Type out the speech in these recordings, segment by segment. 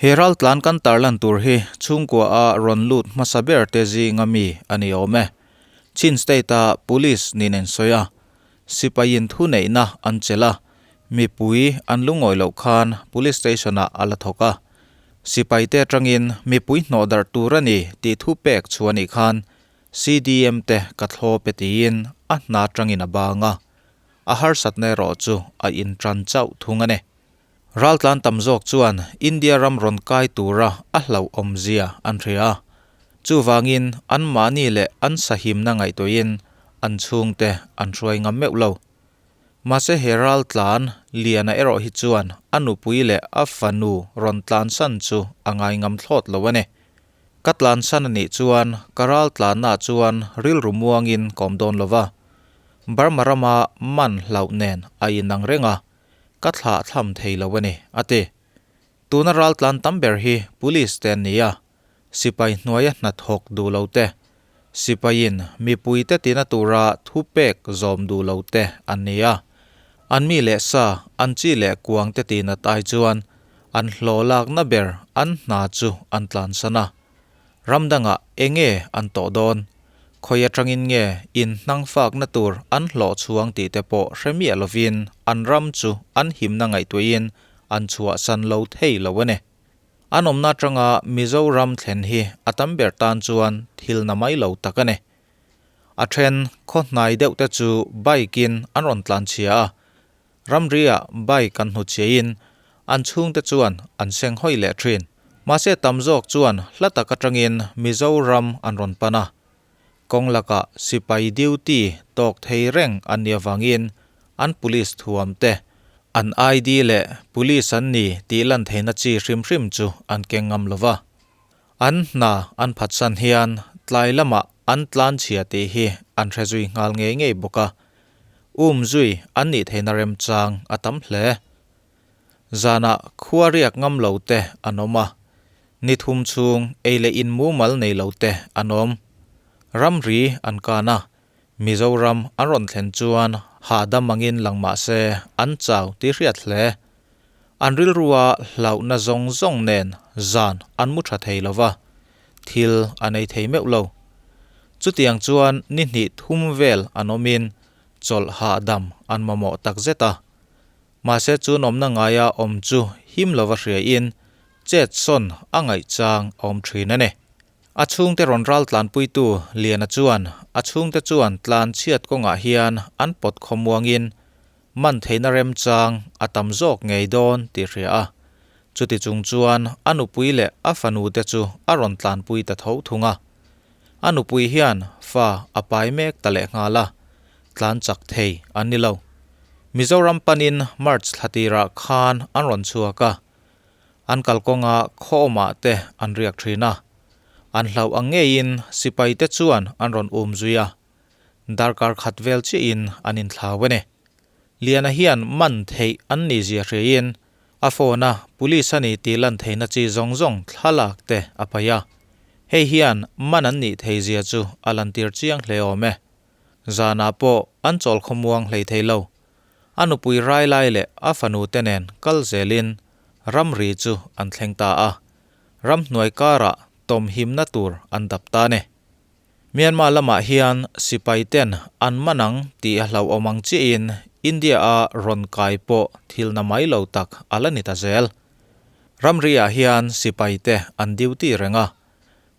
He raltlan kan tarlan tur hi chhungkua a rawn lut hmasa ber te zinga mi a ni awm e. Chin State a Police nin an sawi a, sipaiin thuneihna an chelh a, mipui an lungawi loh khan Police Station ah a la thawk a. Sipai te atangin mipui hnawh darh tur a ni tih thu pek chhuah a nih khan CDM te ka thlawp e tiin a hna atangin a bang a, a harsatna erawh chu a intan chauh thung a ni. Raltlan tam zawk chuan India ram rawn kai tura a hlauhawmzia an hria a, chuvangin anmahni leh an sahimna ngaihtuahin an chhungte an hruai ngam meuh lo. Mahse he raltlan Liana erawh hi chuan a nupui leh a fanu rawn tlansan chu a ngai ngam thlawt lo a ni. Ka tlansan a nih chuan ka raltlanna chuan rilru muangin ka awm dawn lo va, Burma rama man hlauh nen a inang reng a, Ka thlah thlam thei lo a ni, a ti. Tuna raltlan tam ber hi Police te an ni a, sipai hnuaia hnathawk duh lo te, sipaiin mipuite tina tura thupek zawm duh lo te an ni a. An mi leh sa, an chi leh kuang te tinat ai chuan an hlawh lakna ber an hna chu an tlansan a. Ram dangah enge an tawh dawn? Khawi atangin nge in hnangfakna tur an hlawh chhuang tih te pawh hre miah lovin an ram chu an himna ngaihtuahin an chhuahsan lo thei lo a ni. An awmna atanga Mizoram thlen hi a tam ber tan chuan thil na mai lo tak a ni. A then khaw hnai deuh te chu bike in an rawn tlanchhia a, Ramriah bike an hnuchhiahin an chhungte chuan an seng hawi leh thin. Mahse tam zawk chuan hla tak atangin Mizoram an rawn pan a. Kawng lakah sipai duty tawk thei reng an nih avangin an police thuam te, an ID leh police an ni tih lan theihna chi hrim hrim chu an keng ngam lo va. An hna an phatsan hian tlai lamah an tlanchhia tih hi an hre zui nghal ngei ngei bawk a. Um zui an nih theihna remchang a tam hle. Zanah khua riak ngam lo te an awm a, ni thum chhung ei leh in mumal nei lo te an awm. Ramri an kan a, Mizoram an rawn thlen chuan hahdam angin lang mah se an chau tih hriat hle. An rilrua hlauhna zawng zawng nen zan an mu tha thei lo va, thil an ei thei meuh lo. Chutiang chuan ni hnih thum vel an awmin chawlh hahdam an mamawh tak zet a. Mahse chu nawmna ngaia awm chu him lova hriain chet sawn a ngaihchang a awm thin a ni. A chhungte rawn ral tlanpuitu Liana chuan a chhungte chuan tlan chhiat kawngah hian an pawt khawmuangin man theihna remchang a tam zawk ngei dawn tih hria a. Chuti chung chuan a nupui leh a fanute chu a rawn tlanpui ta tho thung a. A nupui hian fa a pai mek ta leh nghal a, tlan chak thei an ni lo. Mizoram panin March thla tirah khan an rawn chhuak a, an kalkawnga khawmah te an riak thin a. An hlauh ang ngeiin sipaite chuan an rawn um zui a, darkar khat vel chiahin an inthlau a ni. Liana hian man theih an nih zia hriain a phone a police a ni tih lan theihna chi zawng zawng thlalak te a paih a. Hei hian man an nih thei zia chu a lantir chiang hle awm e. Zanah pawh an chawl khawmuang hlei thei lo. A nupui rai lai leh a fanu te nen kal zelin ramri chu an thleng ta a. Ramhnuai karah tawmhimna tur an dap ta a ni. Myanmar lamah hian sipai ten an man ang tih a hlauhawm ang chiahin India a rawn kai pawh thil na mai lo tak a la ni ta zel. Ramri-ah hian sipai te an duty reng a,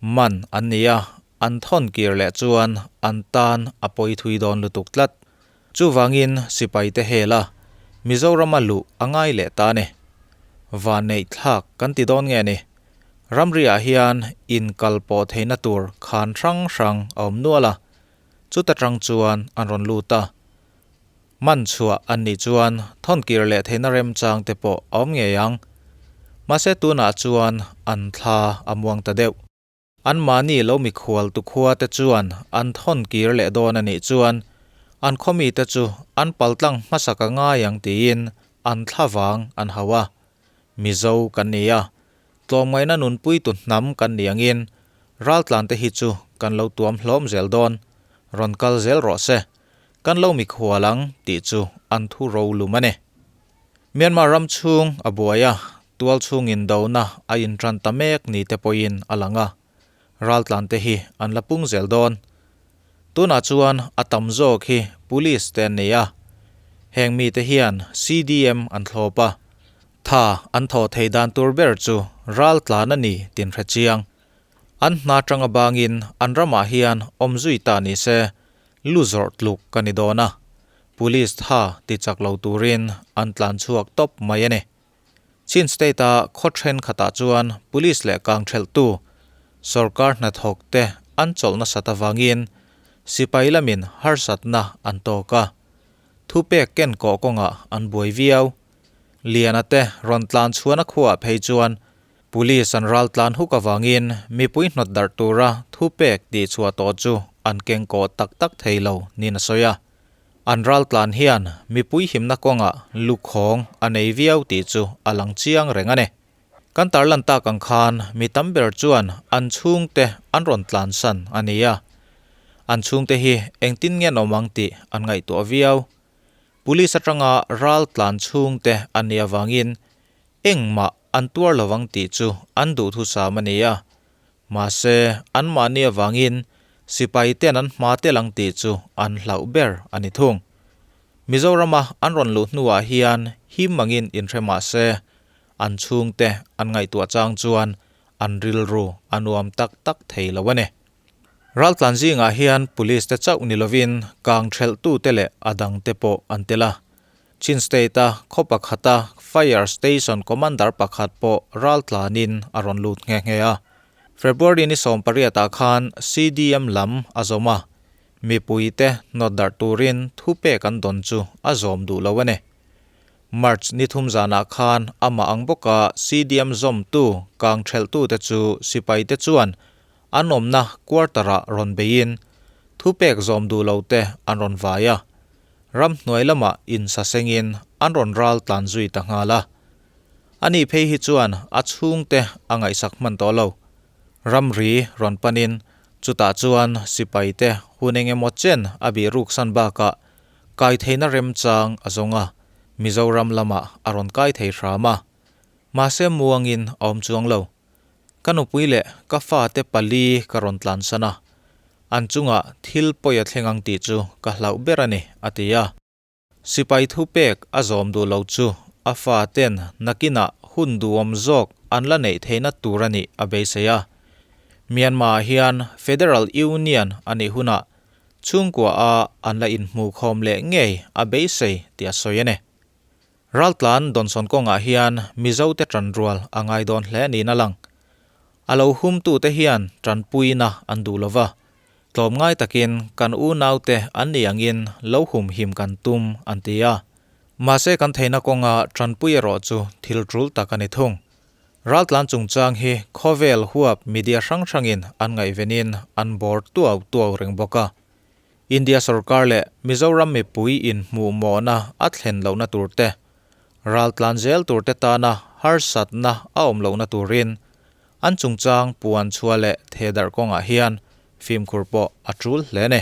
man an ni a, an thawn kir leh chuan an tan a pawi thui dawn lutuk tlat. Chuvangin sipai te hel a, Mizorama luh a ngai leh ta a ni. Vanneih thlak kan ti dawn nge ni? Ramriah hian inkal pawh theihna tur khan hrang hrang a awm nual a, chuta tang chuan an rawn lut a. Man chhuah an nih chuan thawnkir leh theihna remchang te pawh a awm ngei ang. Mahse tunah chuan an thla a muang ta deuh. Anmahni lo mikhual tu khua te chuan an thawnkir leh dawn a nih chuan an khawmi te chu an paltlang hmasa ka ngai ang tiin an thla vang an hauh a. Mizo kan ni a, tlawmngaihna nunpuitu hnam kan ni angin raltlante hi chu kan lo tuam hlawm zel dawn, rawn kal zel rawh se, kan lo mikhual ang tih chu an thu ro lum a ni. Myanmar ram chhung a buai a, tualchhung indona a intan ta mek ni te pawhin a lang a, raltlan te hi an la pung zel dawn. Tunah chuan a tam zawk hi police te an ni a, heng mite hian CDM an thlawp a, tha an thawh thei dan tur ber chu raltlan a ni tin hre chiang. An hna tanga bangin an ramah hian awm zui ta ni se, lu zawrh tluk ka ni dawn a, police tha ti chak lo turin an tlan chhuak tawp mai a ni. Chin State-a khaw thenkhatah chuan police leh kang thelhtu sorkar hnathawk te an chawlh nasat avangin sipai lamin harsatna an tawk a, thupek ken kawh kawngah an buai viau. Liana te rawn tlan chhuahna khuaah phei chuan Police an ral tlan huk avangin mipui hnawt darh tura thupek tih chhuah tawh chu an keng kawh tak tak thei lo niin a sawi a. An ral tlan hian mipui himna kawngah lukhawng a nei viau tih chu a lang chiang reng a ni. Kan tarlan tak ang khan mi tam ber chuan an chhungte an rawn tlansan a ni a. An chhungte hi engtin nge an awm ang tih an ngaihtuah viau. Police atanga ral tlan chhungte an nih avangin Engmah an tuar lo ang tih chu an duhthusam a ni a, mahse anmahni avangin sipai ten an hma tel ang tih chu an hlauh ber a ni thung. Mizorama an rawn luh hnuah hian him angin inhre mah se, an chhungte an ngaihtuah chang chuan an rilru a nuam tak tak thei lo a ni. Raltlan zingah hian police te chauh ni lovin kang thelhtute leh a dangte pawh an tel a. Chin State-a khaw pakhata Fire Station Commander pakhat pawh raltlanin a rawn lut nghe nghe a. February ni 18 ah khan CDM lam a zawm a, mipuite hnawt darh turin thupek an dawn chu a zawm duh lo a ni. March ni thum zanah khan amah ang bawka CDM zawmtu kang thelhtute chu sipaite chuan An awmna quarter-ah rawn beiin thupek zawm duh lo te an rawn vai a, ramhnuai lamah insasengin an rawn ral tlan zui ta nghal a. Ani phei hi chuan a chhungte a ngaihsak hman tawh lo. Ramri rawn panin chutah chuan sipaite hun eng emaw chen a bih ruksan bakah kai theihna remchang a zawng a, Mizoram lamah a rawn kai thei hram a. Mahse muangin a awm chuang lo. Ka nupui leh ka fate pali ka rawn tlansan a, an chungah thil pawi a thleng ang tih chu ka hlauh ber a ni, a ti a. Sipai thupek a zawm duh lo chu a faten nakinah hun duhawm zawk an la neih theihna tur a nih a beisei a. Myanmar-ah hian Federal Union a nih hunah chhungkua a an la inhmuhkhawm leh ngei a beisei tih a sawi a ni. Raltlan Dawnsawn kawngah hian Mizote tanrual a ngai dawn hle niin a lang. A lo humtute hian tanpuina an duh lo va, tlawmngai takin kan unaute an ni angin lo humhim kan tum an ti a. Mahse kan theihna kawnga tanpui erawh chu thil tul tak a ni thung. Raltlan chungchang hi khawvel huap media hrang hrangin an ngaihvenin an bawr tuau tuau reng bawk a. India sorkar leh Mizoram mipui inhmuhmawhna a thlen lohna tur te, raltlan zel tur te tana harsatna a awm lohna turin an chungchang puan chhuah leh thehdarh kawngah hian fimkhur pawh a tul hle a ni.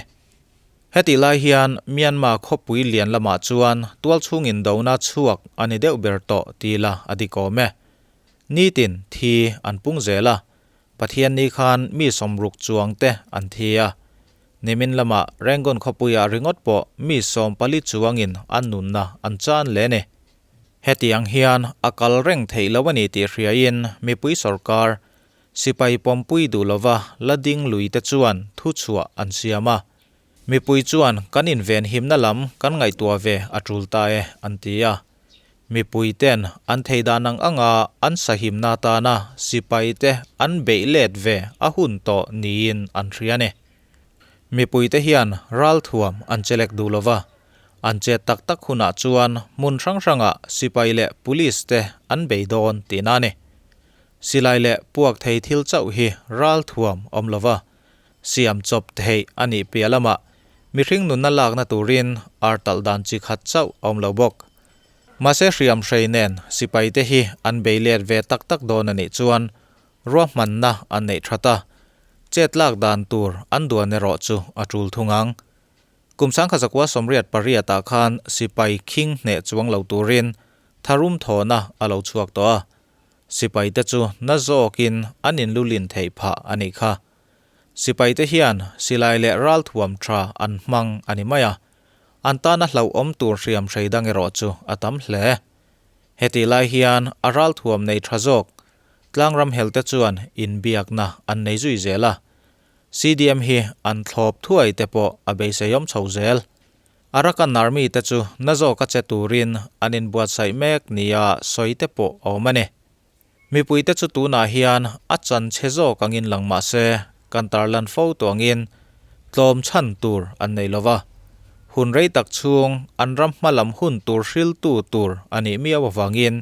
Hetih lai hian Myanmar khawpui lian lamah chuan tualchhung indona chhuak a ni deuh ber tawh ti la a dikawm e. Nitin thi an pung zel a, Pathianni khan mi 60 chuang te an thi a, nimin lamah Rangoon khawpuiah ringawt pawh mi 14 chuangin an nunna an chan leh a ni. Hetiang hian a kal reng theih lo a ni tih hriain mipui sorkar, sipai pawmpui duh lova la ding lui te chuan thuchhuah an siam a. Mipui chuan kan invenhimna lam kan ngaihtuah ve a tul ta e an ti a. Mipui ten an thei dan ang anga an sahimna atana sipai te an beih let ve a hun tawh niin an hria a ni. Mipui te hian ralthuam an chelek duh lova, an chet tak tak hunah chuan hmun hrang hrangah sipai leh police te an bei dawn tihna a ni. Silai leh puak thei thil chauh hi ralthuam awm lova, Siam chawp theih a nih piah lamah mihring nunna lakna turin ar talh dan chi khat chauh a awm lo bawk. Mahse hriam hrei nen sipai te hi an bei let ve tak tak dawn a nih chuan ruahmanna an neih that a, chet lak dan tur an duan erawh chu a tul thung ang. Kum 1988 ah khan sipai khing hneh chuang lo turin tharum thawhna a lo chhuak tawh a. Sipaite chu na zawkin an inlulin theih phah a nih kha. Sipaite hian silai leh ralthuam tha an hmang a ni mai a, an tana hlauhawm tur hriam hrei dang erawh chu a tam hle. Hetih lai hian a ralthuam nei tha zawk tlangram helte chuan inbiakna an nei zui zel a, CDM hi an thlawp thuai te pawh a beiseiawm chho zel. Arakan Army te chu na zawka che turin an inbuatsaih mek nia sawi te pawh a awm a ni. Mipuite chu tunah hian a chan chhe zawk angin lang mah se, kan tarlan fo tawh angin tlawm chhan tur an nei lo va. Hun rei tak chhung an ram hma lam hun tur hriltu tur a nih miau avangin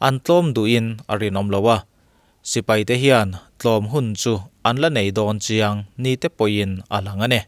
an tlawm duhin a rinawm lo a. Sipaite hian tlawm hun chu an la nei dawn chiang ni te pawhin a lang a ni.